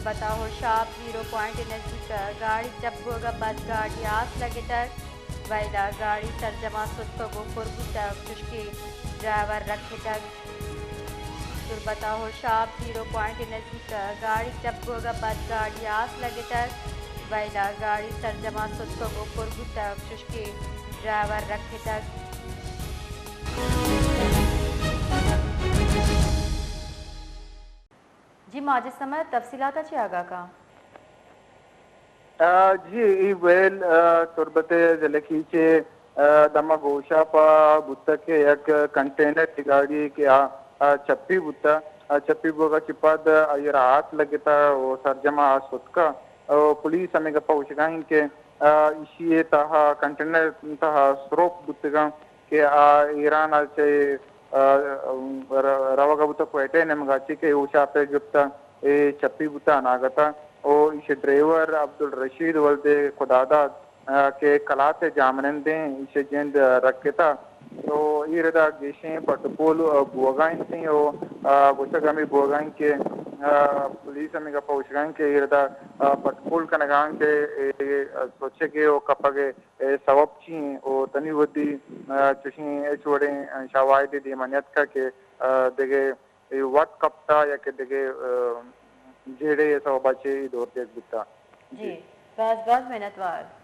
بطاح الشعب zero point ءِ نزیک ءَ گاڑی چپ بوگ ءَ پد گاڑی ءَ آس لگتگ، وئیل ءَ گاڑی سرجم ءَ ستکگ ءُ پر بوتگ، چوشکہ ڈرائیور رکھتگ۔ تربت ءَ ہوشاب زیرو پوائنٹ ءِ نزیک ءَ گاڑی چپ بوگ ءَ پد گاڑی ءَ آس لگتگ، وئیل ءَ گاڑی سرجم ءَ ستکگ ءُ پر بوتگ، چوشکہ ڈرائیور رکھتگ۔ جی ماجد صمد، تفصیلات ءَ چہ آگاہ کن۔ آ، جی، اے ویل، آ، تربت ءِ ضلع کیچ ءِ، آ، دمگ ہوشاپ ءَ بوتگ کہ یک کنٹینر ءِ گاڑی کہ آ، آ، چپی بوتگ، آ، چپی بوگ ءَ چہ پد آئی ءَ را آس لگتگ ءُ سرجم ءَ آ ستکگ ءُ پولیس ہمے گپ ءَ گوشگ ءَ انت کہ، آ، ایشی ءِ تہا کنٹینر ءِ تہا سروپ بوتگ انت کہ آ ایران ءَ چہ، آ، ر-، روگ ءَ بوتگ کوئٹہ ءِ نیمگ ءَ چہ کہ ہوشاپ ءَ گپتگ، اے چپی بوتگ اناگت ءَ۔ ءُ ایشی ڈرائیور عبدالرشید ولد خداداد، آ، کہ کلات ءِ جاہمنندیں، ایشی جند رکتگ۔ تو اے ردا گیشیں پٹ ءُ پول، آ، بوگ ءَ انت ءُ، آ، گوشگ ہمے بوگ ءَ انت کہ، آ، پولیس ہمے گپ ءَ گوشگ ءَ انت کہ اے ردا، آ، پٹ ءُ پول کنگ ءَ انت کہ اے، آ، سوچگ ءُ کپگ ءِ اے سوب چی انت ءُ تنی وھدی، آ، چوشیں ہچ وڑیں شواہدے دیم ءَ نیتکگ کہ، آ، دگہ اے وت کپتگ یا کہ دگہ، آ، جیڑھے ءِ سوب ءَ چہ اے دور دیگ بوتگ۔ جی، جی۔ باز باز منتوار۔